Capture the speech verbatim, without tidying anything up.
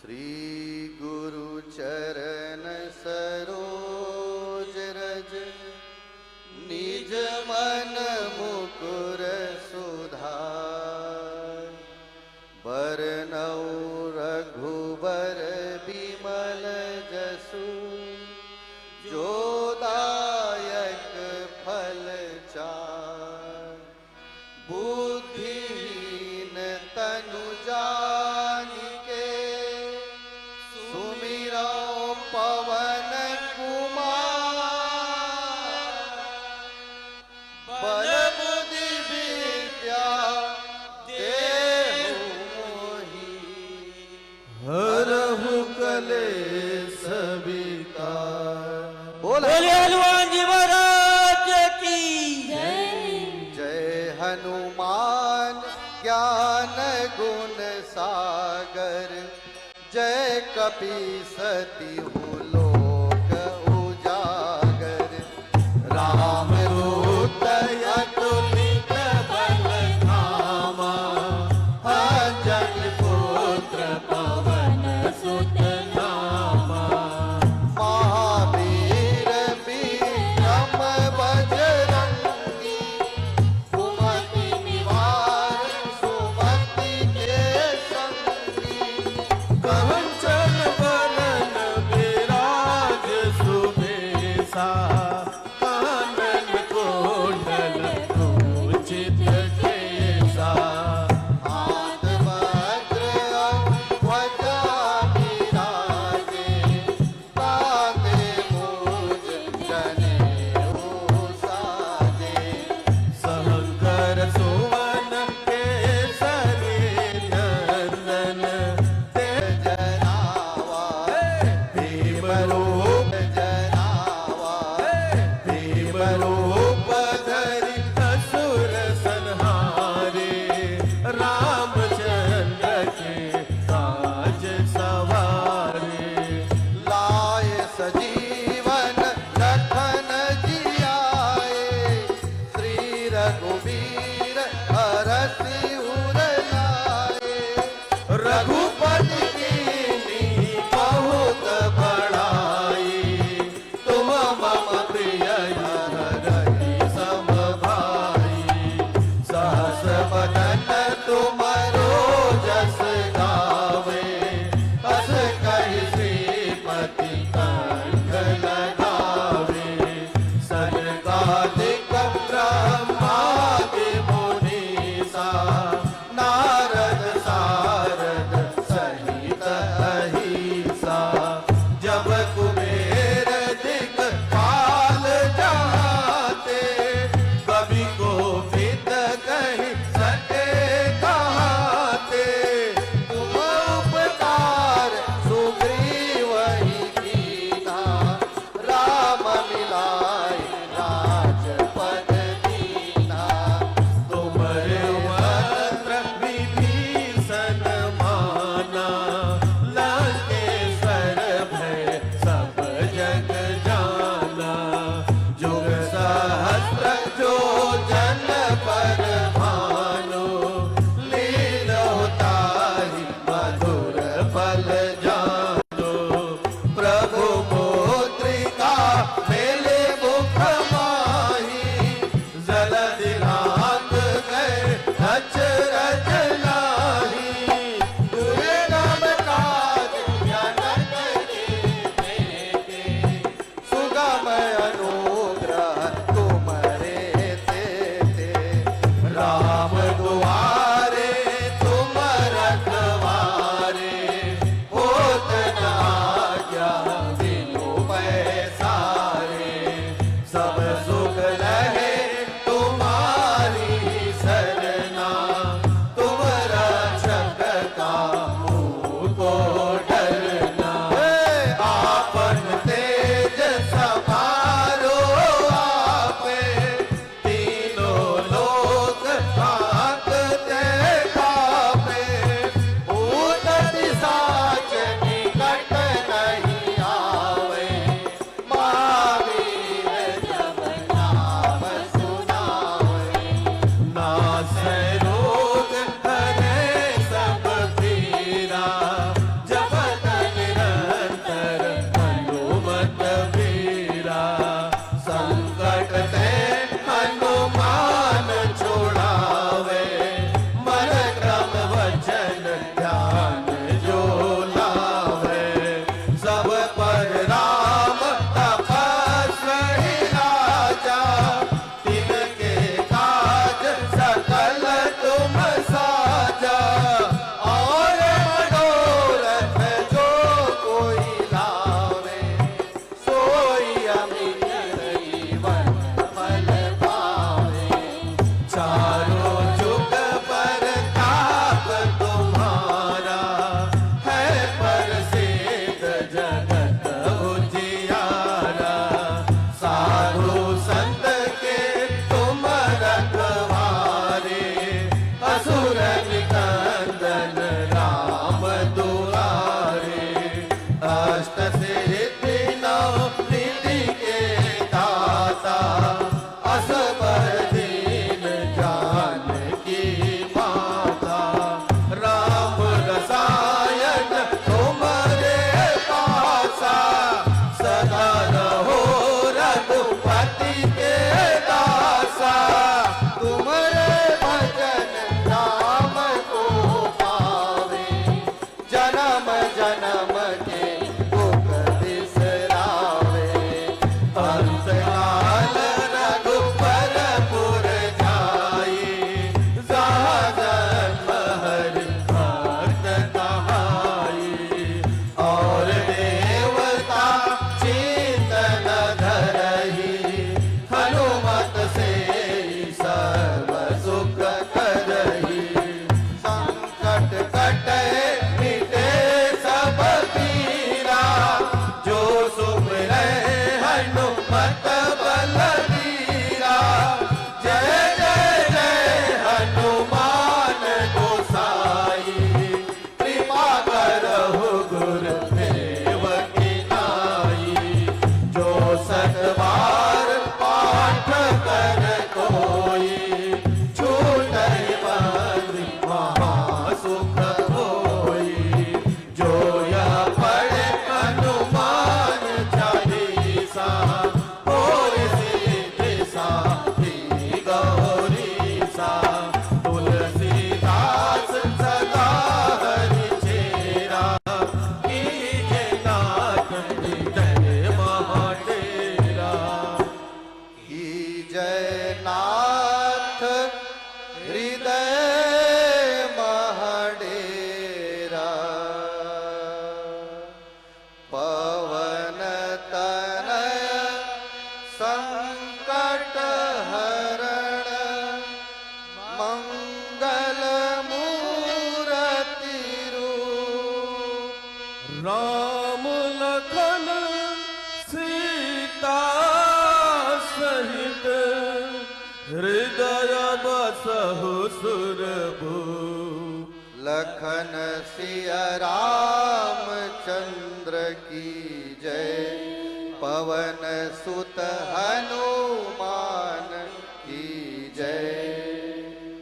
श्री गुरु चरण सरोज रज, निज मन मुकुर सुधार। बरनउँ रघुबर बिमल जसु, जो दायक फल चार। बुद्धिहीन तनु जानिके, सुमिरउँ पवन कुमार। बल बुद्धि विद्या देहु मोहि, हरहु कलेस विकार। बोल। बोले हनुमान जी महाराज की जय। जय हनुमान ज्ञान गुण सागर, जय कपीस तिहु लोक उजागर। रामदूत अतुलित बल धामा, अंजनी पुत्र पवन सुत नामा। महावीर विक्रम बजरंगी, सुमति निवार सुमति के संगी। कंचन बरन विराज सुबेसा, कानन कुंडल कुंचित केसा। हाथ वज्र अउ ध्वजा विराजे, कांधे मूंज जनेऊ साजे। शंकर सुवन केसरी नंदन तेज जनावा। भीम रूप जनावा। भीम रूप धरि असुर संहारे। रामचंद्र के काज सवारे। लाए सजीवन लखन जियाए, श्री रघुबीर हरषि उर लाए। रघुपति कीन्ही बहुत बड़ाई, तुम मम प्रिय हितैषी सम भाई। सहस बदन तुमरो जस गावे, अस कहि श्रीपति कंठ लगावे। सनकादिक ब्रह्मादि मुनीसा, नारद सारद सहित अहिसा। जब कुबेर दिगपाल जहाँ ते, कवि कोविद कहि सके कहाँ ते। तुम उपकार सुग्रीव ही कीन्हा, राम मिलाए राजपद दीन्हा। तुम्हरे मंत्र विभीषण माना, लंकेश्वर भय सब जग जाना। जुग सहस्त्र जो जन पर भानु, लीन्हों ताहि मधुर फल जानु। प्रभु मुद्रिका मेले मुख माही, जलधि लांघ गए अचरज लाही। दुर्गम काज जगत के जेते, सुगम अनुग्रह तुम्हरे तेते। राम दुआरे तुम रखवारे, होत न आज्ञा बिनु पैसारे। सब सुख लहे तुम्हारी सरना, तुम रक्षक काहू को डरना। हे! आपन तेज समारो आपे, तीनों लोक कांपते कांपे। भूत पिशाच निकट नहीं आवे, महावीर जब नाम सुनावे। नासै रोग हरै सब पीरा, जन्म जन्म के दुख बिसरावे। अंतकाल रघुबर पुर जाई, जहाँ जन्म हरि भक्त कहाई। और देवता चिंतन धरही, हनुमत से सर्व सुख करही। संकट कटे मिटे सब पीरा, जो सुमिरे हनुमत बलबीरा। जय जय जय हनुमान गोसाई, कृपा करहु गुरुदेव की नाई। जो सतबार पाठ कर कोई, छूटहि बंदी महासुख होई। जो यह पढ़े हनुमान चालीसा, होई सिद्धि साखी गौरीसा। तुलसीदास सदा हरि चेरा, कीजे नाथ हृदय महाडेरा। कीजे नाथ हृदय महाडेरा। पवन तनय संकट हरण, मंगल मूरति रूप। राम लखन सीता सहित, हृदय बसहु सुरभूप। लखन सिया रामचंद्र की जय। पवन सुत